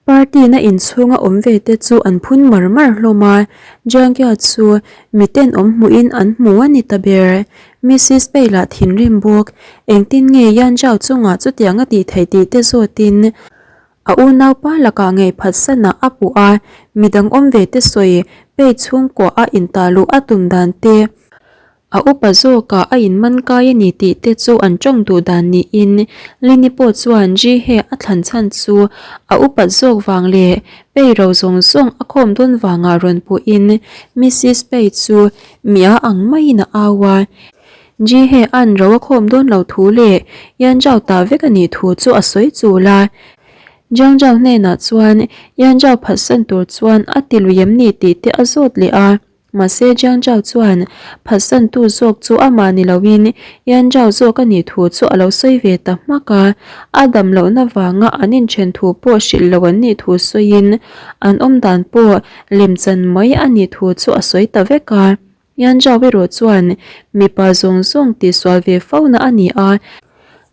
Party na inchhunga awm ve te chu an phun mar mar hlawm a, Jiangkia chu miten awm hmuhin an hmu a ni ta ber. Missis Pei lah thinrim bawk, engtin nge Yan Zhao chungah chutiang a tih theih tih te zawtin a unaupa lakah ngei phatsanah a puh a, midang awm ve te sawi Pei chhungkua a intah luh a tum dan te, A upa zawkah a inman kai a ni tih te chu an tawng duh dan niin Lini pawh chuan Ji-he a thlan chhan chu a upat zawk vang leh Pei ro zawng zawng a khawm dawn vangah rawn puhin Missis Pei chu mi a ang maiin a au a. Ji-he an ro a khawm dawn lo thu leh Yan Zhao ta vek a nih thu chu a sawi chul a. Jiang Zhao hnenah chuan Yan Zhao phatsan tur chuan a ti lui em ni tih te a zawt leh a. Mahse Jiang Zhao chuan phatsantu zawk chu amah ni loin Yan Zhao zawk a nih thu chu a lo sawi ve ta hmak a, a dam lohna vanga an inthen thu pawh hrilh lo an nih thu sawiin an awm dan pawh lemchan mai a nih thu chu a sawi ta vek a. Yan Zhao erawh chuan mipa zawng zawng tihsual ve fo na a ni a,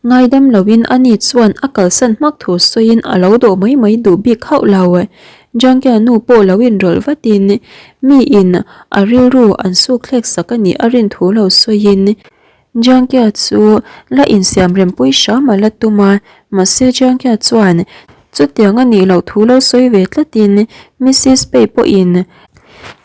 Ngaidam loin ani chuan a kalsan hmak thu sawiin a lo dawh mai mai duh bik hauh lo. Jangkia nu pawh lo inrawlh vatin miin a rilru an suk thlek sak a nih a rin thu lo sawiin Jangkia chu la insiam rempui hram a la tum a, mahse Jangkia chuan chutiang a nih loh thu lo sawi ve tlatin Missis Pei pawhin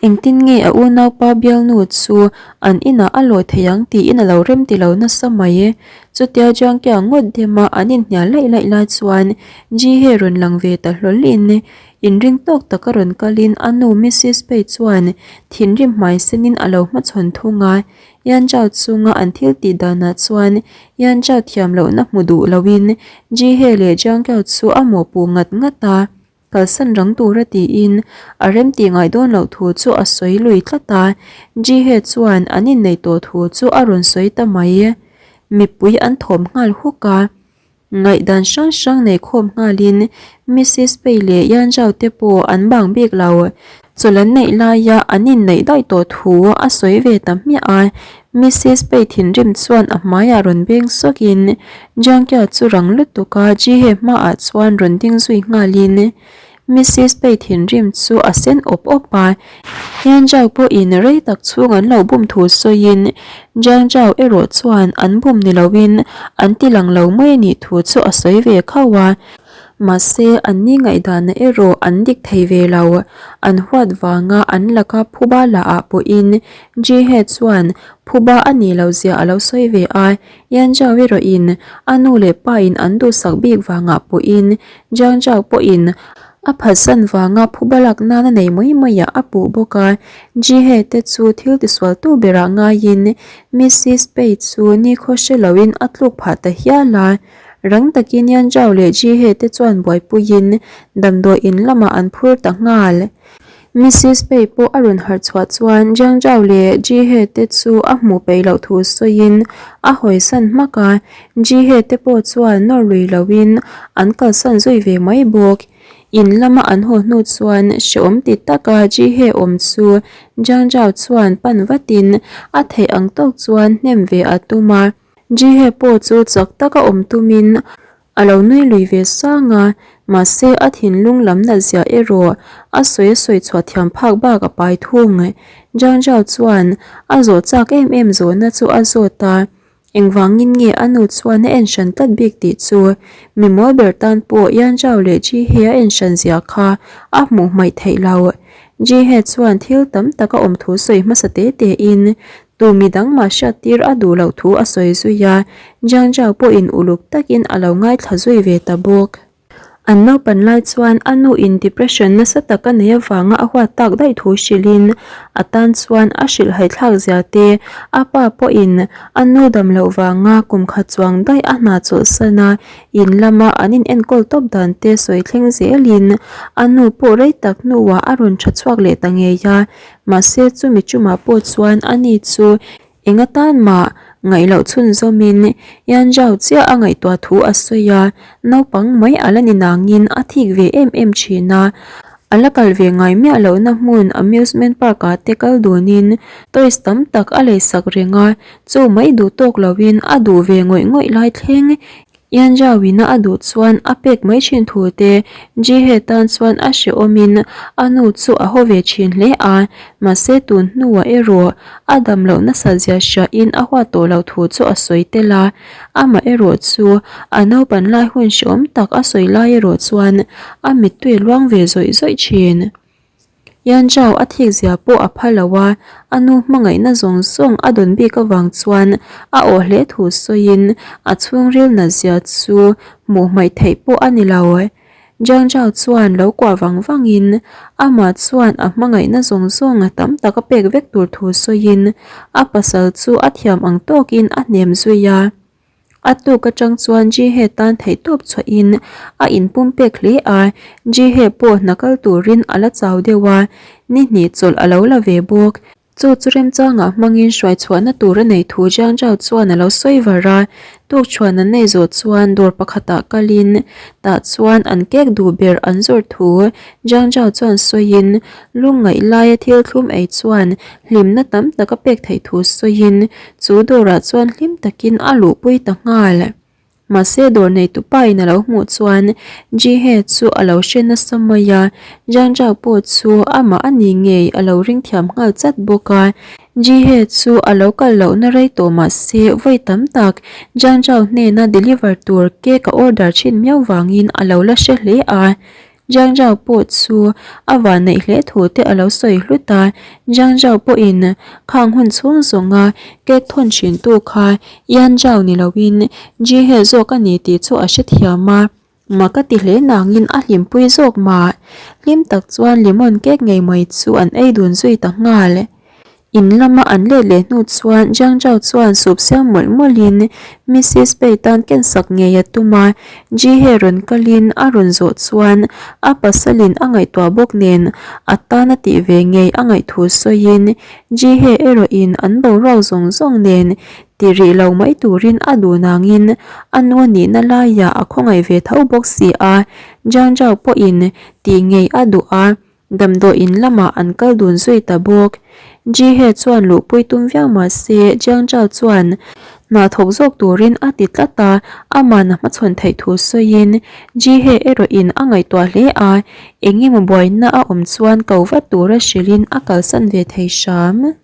Engtin nge a unaupa bialnu chu an inah a lawi thei ang tiin a lo rem ti lo nasa mai. Chutia Jiangkia ngawt dema an inhnial laih laih lai chuan Ji-he rawn lang ve ta hlawlin inring tawk taka rawn kalin a nu Missis Pei chuan thinrim hmai senin a lo hmachhawn thung a. Yan Zhao chunga an thil tih danah chuan Yan Zhao thiam lohna hmu duh loin Ji-he leh Jiangkia chu a mawhpuh ngat ngat a. Kalsan rang tura tiin a remtih ngai dawn loh thu chu a sawi lui tlat a, Ji-he chuan an inneih tawh thu chu a rawn sawi ta mai. Mipui an thawm nghal huk a, ngaihdan hrang hrang nei khawm nghalin Missis Pei leh Yan Zhao te pawh an bang bik lo. Chawlh an neih laia an inneih daih tawh thu a sawi ve ta hmiah a, Missis Pei thinrim chuan a hmaiah rawn beng sawkin Jiangkia chu rang lutuk a Ji-he hmaah chuan rawn ding zui nghalin Missis Pei thinrim chu a sen awp awp a, Yan Zhao pawhin rei tak chhung an lo bum thu sawiin Jiang Zhao erawh chuan an bum ni loin an ti lang lo mai a nih thu chu a sawi ve khauh a. Mahse, an ni ngaihdana erawh an dik thei ve lo. An huat vanga an laka phuba la ah pawhin Ji-he chuan phuba a nih loh zia a lo sawi ve a, Yan Zhao erawhin a nu leh pa in an duhsak bik vangah pawhin Jiang Zhao pawhin a phatsan vanga phuba lak nan a nei mai maiah a puh bawk a. Ji-he te chu thil tisualtu berah ngaiin Missis Pei chu nikhaw hre loin a tluk phah ta hial a. Rang takin Yan Zhao leh Ji He te chuan buaipuiin damdawi in lamah an phur ta nghal. Missis Pei pawh a rawn harh chhuah chuan Jiang Zhao leh Ji He te chu a hmuh peih loh thu sawiin a hawisan hmak a, Ji He te pawh chuan nawr lui loin an kalsan zui ve mai bawk. In lama an haw hnu chuan hrehawm ti taka Ji He awm chu Jiang Zhao chuan pan vatin a theih ang tawk chuan hnem ve a tum a. Ji-he pawh chu chak taka awm tumin a lo nui lui ve sang a, mahse a thinlung lam nat zia erawh a sawi a sawi chhuah thiam phak bak a pai thung. Zhang Zhao chuan a zawh chak em em zawhna chu a zawt a, engvangin nge a nu chuan a en hran tlat bik tih chu mi mawl ber tan pawh Yan Zhao leh Ji-he a en hran zia kha a hmuh hmaih theih lo. Ji-he chuan thil tam tak a awm thu sawi hmasa te te in Tu mi dang mah hriattir a duh loh thu a sawi zui a, Jiang Zhao pawhin uluk takin a lo ngaithla zui ve ta bawk. An naupan lai chuan a nu in depression nasa tak a nei avanga a huat tak daih thu hrilhin a tan chuan a hrilhhaithlak zia te, a pa pawhin a nu dam loh vanga kum khat chuang daih a hna chawlhsan a, in lama an inenkawl tawp dan te sawi thleng zelin a nu pawh rei tak hnuah a rawn tha chhuak leh ta ngei a, Mahse chumi chumah pawh chuan ani chu eng atan mah ngaih loh chhunzawmin Yan Zhao chiah a ngaihtuah thu a sawi a, naupang mai a la ni nangin a thik ve em em thin a. A la kal ve ngai miah lohna hmun amusement park ah te kal dunin toys tam tak a leisak reng a, chu mai duh tawk loin a duh ve ngawih ngawih lai thleng. Yanzhao-ina a duh chuan a pek mai thin thu te Jihe tan chuan a hrehawmin a nu chu a haw ve thin hle a, mahse tun hnuah erawh a dam loh nasat zia hriain a huat tawh loh thu chu a sawi tel a, amah erawh chu a naupan lai hun hrehawm tak a sawi lai erawh chuan a mittui a luang ve zawih zawih thin. Yanzhao a thik zia pawh a pha lo a, a nu hmangaihna zawng zawng a dawn bik avang chuan a awh hle thu sawiin a chhungril nat zia chu hmuh hmaih theih pawh a ni lo. Jiang Zhao chuan lo kuah vang vangin amah chuan a hmangaihna zawng zawng tam tak a pek vek tur thu sawiin a pasal chu a thiam ang tawkin a hnem zui a. A tuk atang chuan Jihe tan theihtawp chhuahin a inpumpek hle a, Jihe pawh hna kal turin a la chau deuh a, ni hnih chawlh a lo la ve bawk. Chu chu remchangah hmangin hruai chhuahna tur a nei thu Jiang Zhao chuan a lo sawi var a, tukchhuan an nei zawh chuan dawr pakhatah kalin tah chuan an kek duh ber an zawrh thu Jiang Zhao chuan sawiin lungngaih laia thil thlum ei chuan hlimna tam tak a pek theih thu sawiin chu dawrah chuan hlim takin a luhpui ta nghal. Mahse dawr neitu pain a lo hmuh chuan Jihe chu a lo hre nasa mai a, Jiang Zhao pawh chu amah a ni ngei a lo ring thiam nghal chat bawk a. Jihe chu a lo kal lohna rei tawh mahse vawi tam tak Jiang Zhao hnena deliver tur cake a order thin miau vangin a lo la hre hle a. Jiang Zhao pawh chu a vanneih hle thu te a lo sawi hlut a, Jiang Zhao pawhin khang hun chhung zawnga cake thawn thintu kha Yan Zhao ni loin Ji He zawk a ni tih chu a hrethiam a, mak a ti hle nangin a hlimpui zawk mah. Hlim tak chuan lemon cake ngei mai chu an ei dun zui ta nghal. In lama an let leh hnu chuan Jiang Zhao chuan sup siam mawlh mawlhin Missis Pei tan kensak ngei a tum a, Ji He rawn kalin a rawn zawh chuan a pasalin a ngaihtuah bawk nen a tan a tih ve ngei a ngaihthu sawiin Ji He erawhin an boruak zawng zawng nen ti rih lo mai turin a duh nangin a nu a nihna laiah a khawngaih ve tho bawk si a, Jiang Zhao pawhin tih ngei a duh a. Damdawiin lamah an kal dun zui ta bawk. Jihe chuan luhpui tum viau mah se Jiang Zhao chuan hna thawk zawk turin a ti tlat a, aman a hmachhawn theih thu sawiin Jihe erawhin a ngaihtuah hle a, eng emaw buaina a awm chuan ko vat tura hrilhin a kalsan ve thei hram.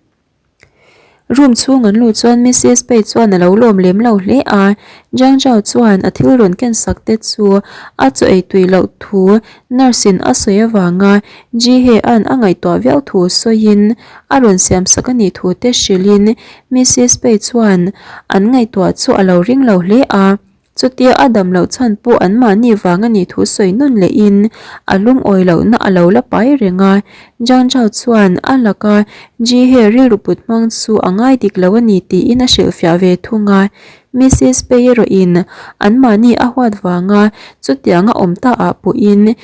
Room chhung an luh chuan Missus Pei chuan a lo lawm lem lo hle a, Jiang Zhao chuan a thil rawn ken sak te chu a chaw ei tui loh thu nurse in a sawi avanga Ji He an a ngaihtuah viau thu sawiin a rawn siam sak a nih thu te hrilhin Missus Pei chuan an ngaihtuah chu a lo ring lo hle a. Chutia a dam loh chhan pawh anmahni vang a nih thu sawi nawn lehin a lungawi lohna a lo la pai reng a. Jiang Zhao chuan a laka Ji He rilru put hmang chu a ngai dik lo a ni tiin a hrilhfiah ve thung a. Missis Pei erawhin anmahni a huat vanga chutianga awm ta ah pawhin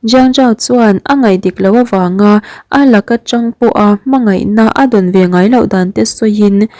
Jiang Zhao chuan a ngaih dik loh avanga a laka chang pawha hmangaihna a dawn ve ngai loh dan te sawiin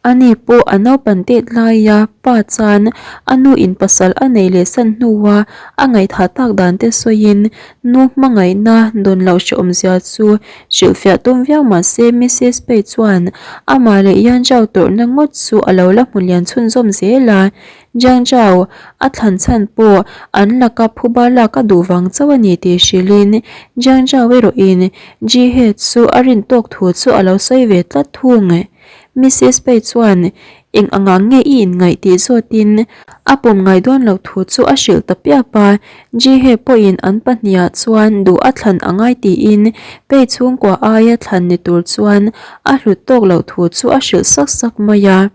Ani pawh a naupan tet laia pa chuan a nu in pasal a nei leh san hnua a ngaihthah tak dan te sawiin nu hmangaihna dawn loh hrehawmzia chu hrilhfiah tum viau mah se Missus Pei chuan amah leh Yan Zhao tawrhna ngawt chu a lo la hmu lian chhunzawm zel a. Jiang Zhao a thlan chhan pawh an laka phuba lak a duh vang chauh a ni tih hrilhin Jiang Zhao erawhin Ji He chu a rin tawk thu chu a lo sawi ve tlat thung. Missis Pei chuan eng anga nge i inngaih tih zawtin a pawm ngai dawn loh thu chu a hrilh ta piap a, Jihe pawhin an pahniha chuan duh a thlan a ngai tiin Pei chhungkua aia thlan ni tur chuan a hlut tawk loh thu chu a hrilh sak sak mai a.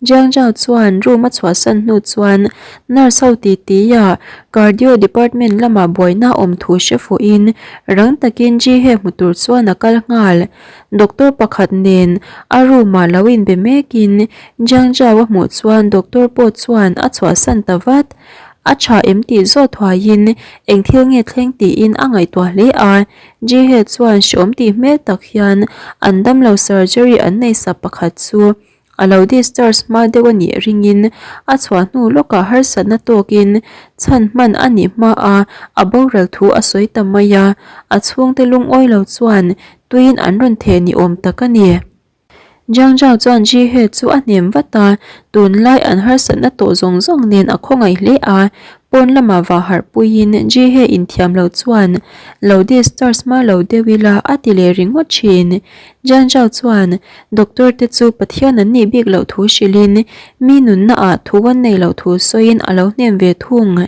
Jiang Zhao chuan room a chhuahsan hnu chuan nurse ho titi-ah cardio department lamah buaina awm thu hre fuhin rang takin Jihe hmu tur chuan a kal nghal. Doctor pakhat nen a room ah lo inbe mekin Jiang Zhao a hmuh chuan doctor pawh chuan a chhuahsan ta vat. A tha em tih zawt thuaiin eng thil nge thleng tiin a ngaihtuah hle a. Jihe chuan hreawm tih hmel tak hian an damlo surgery an nei sa pakhat chu A lo discharge hma deuh a nih ringin a chhuah hnu lawkah harsatna tawkin chhan hman a nih hmaa a boral thu a sawi ta mai a, a chhungte lungawi lo chuan tuiin an rawn theh ni awm tak a ni. Jiang Zhao chuan Ji He chu a hnem vat a, tunlai an harsatna tawh zawng zawng nen a khawngaih hle a, pawn lamah vah harh puiin Ji He inthiam lo chuan lo discharge hma lo deuh ila a ti leh ringawt thin. Jiang Zhao chuan doctor te chu Pathian an nih bik loh thu hrilhin mi nunna ah thu an nei loh thu sawiin a lo hnem ve thung.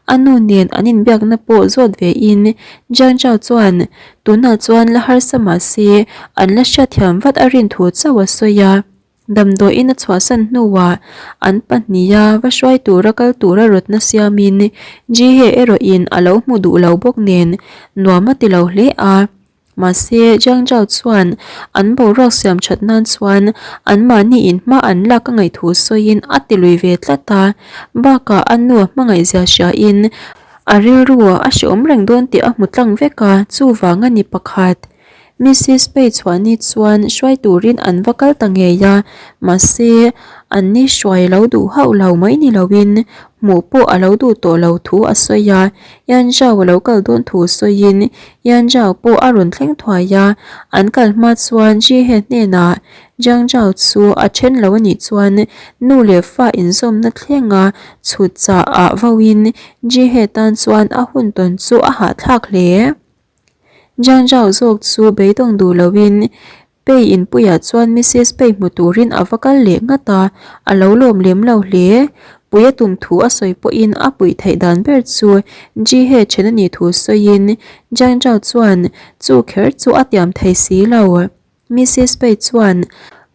A nu nen an inbiakna pawh zawt ve in Jiang Zhao chuan tunah chuan la harsa mah se an la hriatthiam vat a rin thu chauh a sawi a. Damdawiin a chhuahsan hnuah an pahniha va hruai tura kal tura rawtna siamin Ji-hye erawhin a lo hmu duh lo bawk nen nuam a ti lo hle a. Mahse, Jiang Zhao chuan an boruak siam that nan chuan anmahni in hma an lak a ngaih thu sawiin a ti lui ve tlat a. Bakah a nu a hmangaihzia hriain a rilru a hrehawm reng dawn tih a hmu tlang vek a, chuvang a ni pakhat. Mrs Pei chhuahni chuan hruai turin an va kal ta ngei a, mahse, anni hruai lo duh hauh lo mai ni loin hmuh pawh a lo duh tawh lo thu a sawi a. Yan Zhao a lo kal dawn thu sawiin Yan Zhao pawh a rawn thleng thuai a, an kal hma chuan Ji He hnenah Jiang Zhao chu a then lo a nih chuan nu leh fa inzawmna thlenga chhut chah ah vauin Ji He tan chuan a hun tawn chu a hahthlak hle. Jiang Zhao zawk chu beidawng duh loin Pei inpuiah chuan Missis Pei hmu turin a va kal leh ngat a, a lo lawm lem lo hle. Pui a tum thu a sawi pawhin a puih theih dan ber chu Ji-he then a nih thu sawiin Jiang Zhao chuan chu kher chu a tiam thei si lo. Missis Pei chuan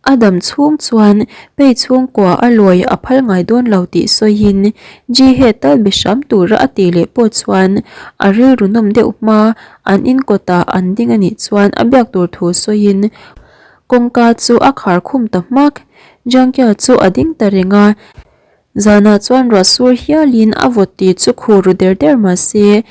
a dam chhung chuan Pei chhungkua a lawi a phal ngai dawn lo tih sawiin Ji-he tal be hram tura a tih leh pawh chuan a rilru nawm deuh hma An in kawtah an ding a nih chuan a biak tur thu sawiin kawngka chu a khar khum ta hmak. Jangkia chu a ding ta reng a, zanah chuan ruah sur hialin a vawt tih chu khu ru der der mah se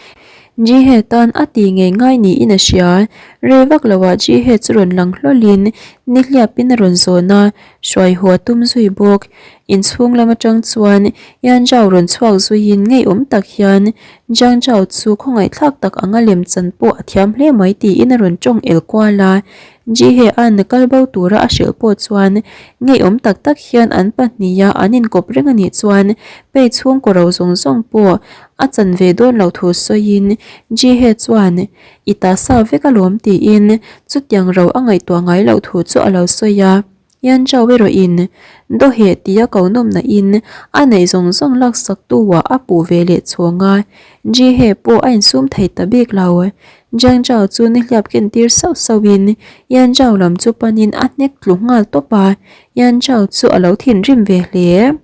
Jihe tan a ti ngei ngai niin a hria. Rei vak loah Jihe chu rawn lang hlawlin nihliapin a rawn zawn a, hruai haw a tum zui bawk. Inchhung lam atang chuan Yan Zhao rawn chhuak zuiin ngeiawm tak hian Jiang Zhao chu khawngaihthlak tak anga lem chan pawh a thiam hle mai tiin a rawn tawng el kual a. Ji He An kal bo tura a hrilh pawh chuan ngeiawm tak tak hian an pahniha an inkawp reng a nih chuan pei chhungkaw ro zawng zawng pawh a chan ve dawn lo thu sawiin Ji He chuan i ta sa vek alawm tiin chutiang ro a ngaihtuah ngai loh thu chu a lo sawi a. Yan Zhao erawhin dawheh tia ko nawmna in a neih zawng zawng laksak tu ah a puh ve leh chhawng a, Ji He pawh a insum thei ta bik lo. Jiang Zhao chu nihliap ken tir sauh sauh in Yan Zhao lam chu panin a hnek tlu nghal tawp a, Yan Zhao chu a lo thinrim ve hle.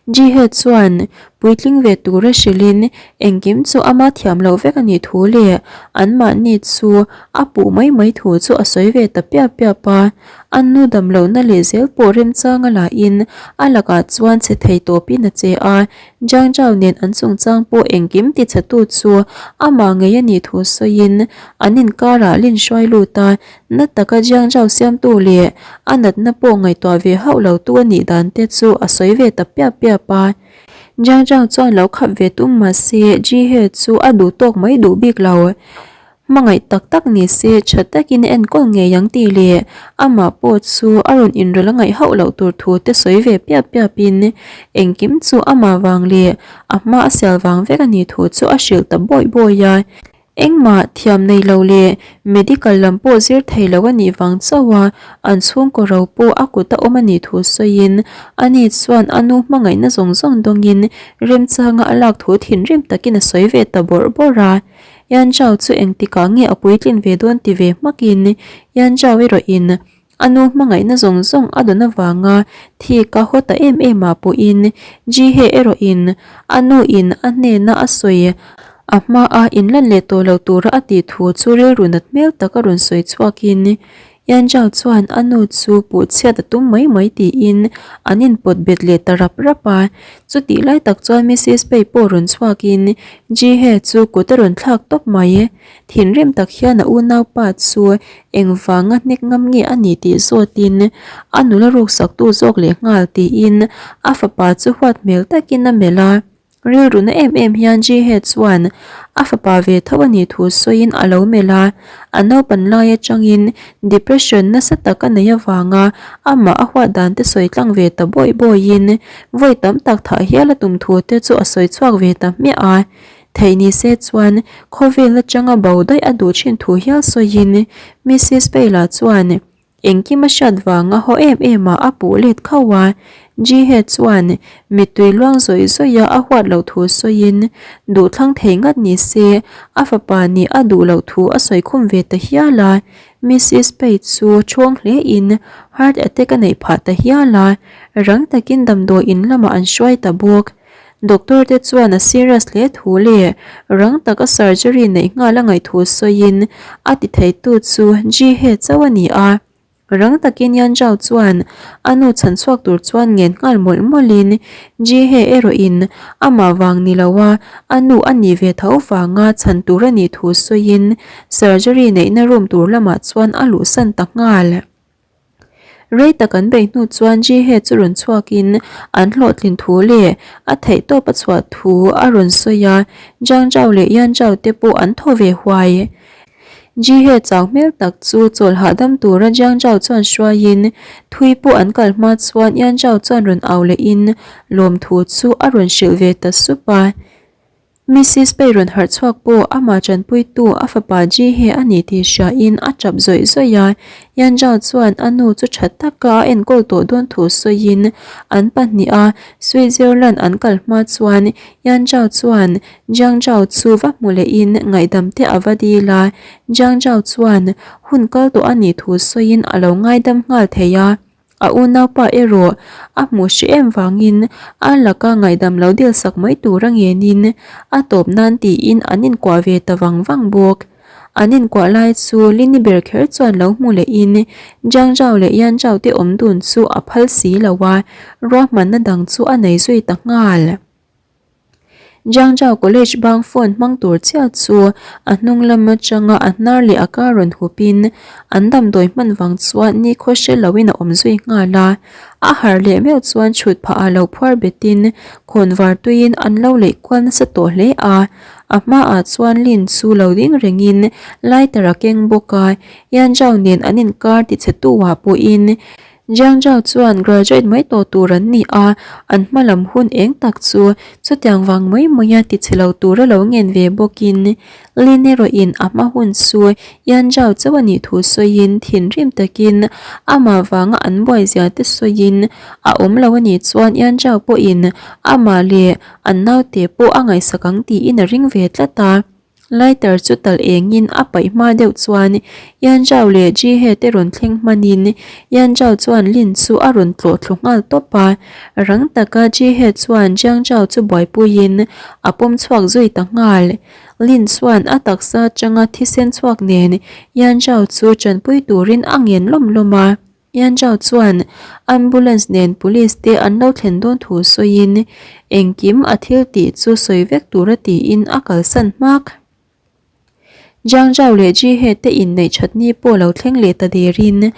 Jihe chuan puitling ve tura hrilhin engkim chu ama thiam loh vek a nih thu leh anmahni chu a puh mai mai thu chu a sawi ve ta piap piap a. A nu dam lohna leh zel pawh remchanga lahin a lakah chuan che thei tawpin a che a. Jiang Zhao nen an chungchang pawh engkim tichhetu chu amah ngei a nih thu sawiin an inkarah lin hruai lut a. Na taka Jiang Zhao siamtu leh a natna pawh ngaihtuah ve hauh lo tu a nih dan te chu a sawi ve ta piap piap a. Jiang Zhao chuan lo khap ve tum mah se Ji He chu a duh tawk mai duh bik lo. Hmangaih tak tak ni se tha takin a enkawl ngei ang tih leh amah pawh chu a rawn inrawlh a ngaih hauh loh tur thu te sawi ve piap piap in engkim chu amah vang leh a hma a sial vang vek a nih thu chu a hrilh ta bawih bawih a. Engmah thiam nei lo leh medical lam pawh zir thei lo a nih vang chauh a, an chhungkaw ro pawh a kut a awm a nih thu sawiin ani chuan a nu hmangaihna zawng zawng dawngin remchanga a lak thu thinrim takin a sawi ve ta bawrh bawrh a. Yan Zhao chu engtikah nge a puitlin ve dawn ti ve hmakin Yan Zhao erawhin A nu hmangaihna zawng zawng a dawn avanga thi ka haw ta em em ah pawhin Ji He erawhin a nu in a hnena a sawi a hma a inlan leh tawh lo tura a tih thu chu rilru nat hmel tak a rawn sawi chhuakin Yan Zhao chuan a nu chu puh chhiat a tum mai mai tiin an inpawt bet leh ta rap rap a. Chutih lai tak chuan Missis Pei pawh rawn chhuakin Ji He chu kut a rawn thlak tawp mai. Thinrim tak hian a unaupa chu engvanga hnek ngam nge a ni tih zawtin a nula ruksaktu zawk leh nghal tiin a fapa chu huat hmel takin a melh a. Rilru na em em hian Ji-hye chuan a fapa ve tho a nih thu sawiin a lo melh a, a naupan lai atangin depression nasa tak a neih avanga amah a huat dan te sawi tlang ve ta bawih bawihin vawi tam tak thah hial a tum thu te chu a sawi chhuak ve ta hmiah a. Theih ni se chuan khawvel atanga bo daih a duh thin thu hial sawiin Mrs Payla chuan Engkim a hriat vanga haw em em ah a puh let khauh a, Ji-hye chuan mittui luang zawih zawih a a huat loh thu sawiin duhthlang thei ngat ni se a fapa nih a duh loh thu a sawi khum ve ta hial a, Mrs Pei chu ṭhawng hle in heart attack a neih phah ta hial a, rang takin damdawi in lamah an hruai ta bawk. Doctor te chuan a serious hle thu leh rang taka surgery neih nghal a ngaih thu sawiin a ti theitu chu Ji-hye chauh a ni a. Rang takin Yan Zhao chuan a nu chhan chhuak tur chuan ngen nghal mawlh mawlhin Ji-hye erawhin amah vang ni loa a nu a nih ve tho vanga chhan tur a nih thu sawiin surgery neihna room tur lamah chuan a luhsan ta nghal. Rei tak an beih hnu chuan Ji-hye chu rawn chhuakin an hlawhtlin thu leh a theihtawp a chhuah thu a rawn sawi a, Zhang Zhao leh Yan Zhao te pawh an thaw ve huai. Ji-hye chau hmel tak chu chawl hahdam tura Zhang Zhao chuan hruaiin thui pawh an kal hma chuan Yan Zhao chuan rawn au lehin lawmthu chu a rawn hrilh ve ta sup a. Mrs Pei rawn harh chhuak pawh amah tanpuitu a fapa Ji He a ni tih hriain a tap zawih zawih a, Yan Zhao chuan a nu chu tha taka a enkawl tawh dawn thu sawiin an pahniha Switzerland an kal hma chuan Yan Zhao chuan Jiang Zhao chu va hmu lehin ngaihdam te a va dil a, Jiang Zhao chuan hun kal tawh a nih thu sawiin a lo ngaidam nghal thei a. A unaupa erawh a hmuh hrih em vangin a laka ngaihdam lo dil sak mai tur a ngenin a tawp nan tiin an inkuah ve ta vang vang bawk. An inkuah lai chu Lini ber kher chuan lo hmu lehin Jiang Zhao leh Yan Zhao te awm dun chu a phal si lo a, ruahmanna dang chu a nei zui ta nghal. Jiangzhou College bang phone hmang tur chiah chu a hnung lam atanga a hnar leh a kar rawn hupin an damdawi hman vang chuan nikhaw hre loin a awm zui nghal a. A harh leh meuh chuan chhut phah ah lo phuar betin khawnvar tuiin an lo leih kual nasa tawh hle a. A hmaah chuan Lin chu lo ding rengin lighter a keng bawk a, Yanzhou nen an inkar tichhe tu ah pawhin Jiang Zhao chuan graduate mai tawh tur an ni a, an hma lam hun eng tak chu chutiang vang mai maia tichhe lo tura lo ngen ve bawkin Lin erawhin a hma hun chu Yan Zhao chauh a nih thu sawiin thinrim takin amah vanga an buai zia te sawiin a awm lo a nih chuan Yan Zhao pawhin amah leh an naute pawh a ngaihsak ang tiin a ring ve tlat a. Lighter chu talh engin a paih hma deuh chuan Yan Zhao leh Ji He te rawn thleng hmanin Yan Zhao chuan Lin chu a rawn tlawh thlu nghal tawp a. Rang taka Ji He chuan Jiang Zhao chu buaipuiin a pawm chhuak zui ta nghal. Lin chuan a taksa atanga thisen chhuak nen Yan Zhao chu tanpui turin a ngen lawm lawm a. Yan Zhao chuan ambulance nen police te an lo thlen dawn thu sawiin engkim a thil tih chu sawi vek tura tiin a kalsan hmak. Jiang Zhao leh Ji He te inneih that ni pawh lo thleng leh ta derin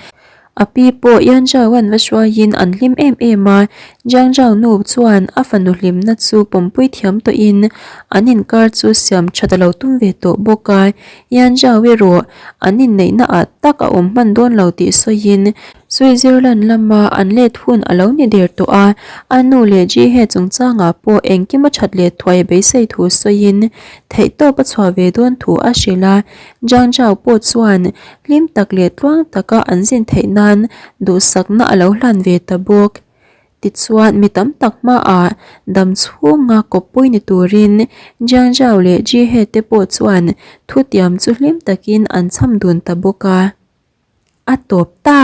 a pi pawh Yan Zhao an va hruaiin an hlim em em a, Jiang Zhao nu chuan a fanu hlimna chu pawmpui thiam tawhin an inkar chu siam that a lo tum ve tawh bawk a, Yan Zhao erawh an inneihna ah tak a awm hman dawn lo tih sawiin Switzerland lama an let hun a lo ni der tawh a, a nu leh Ji He chungchangah pawh engkim a that leh thuai a beisei thu sawiin theihtawp a chhuah ve dawn thu a hrilh a, Zhang Zhao pawh chuan hlim tak leh tluang taka an zin theih nan duhsakna a lo hlan ve ta bawk. Tichuan, mi tam tak hmaah dam chhunga kawppui ni turin Jiang Zhao leh Ji He te pawh chuan thutiam chu hlim takin an cham dun ta bawk a. A tawp ta!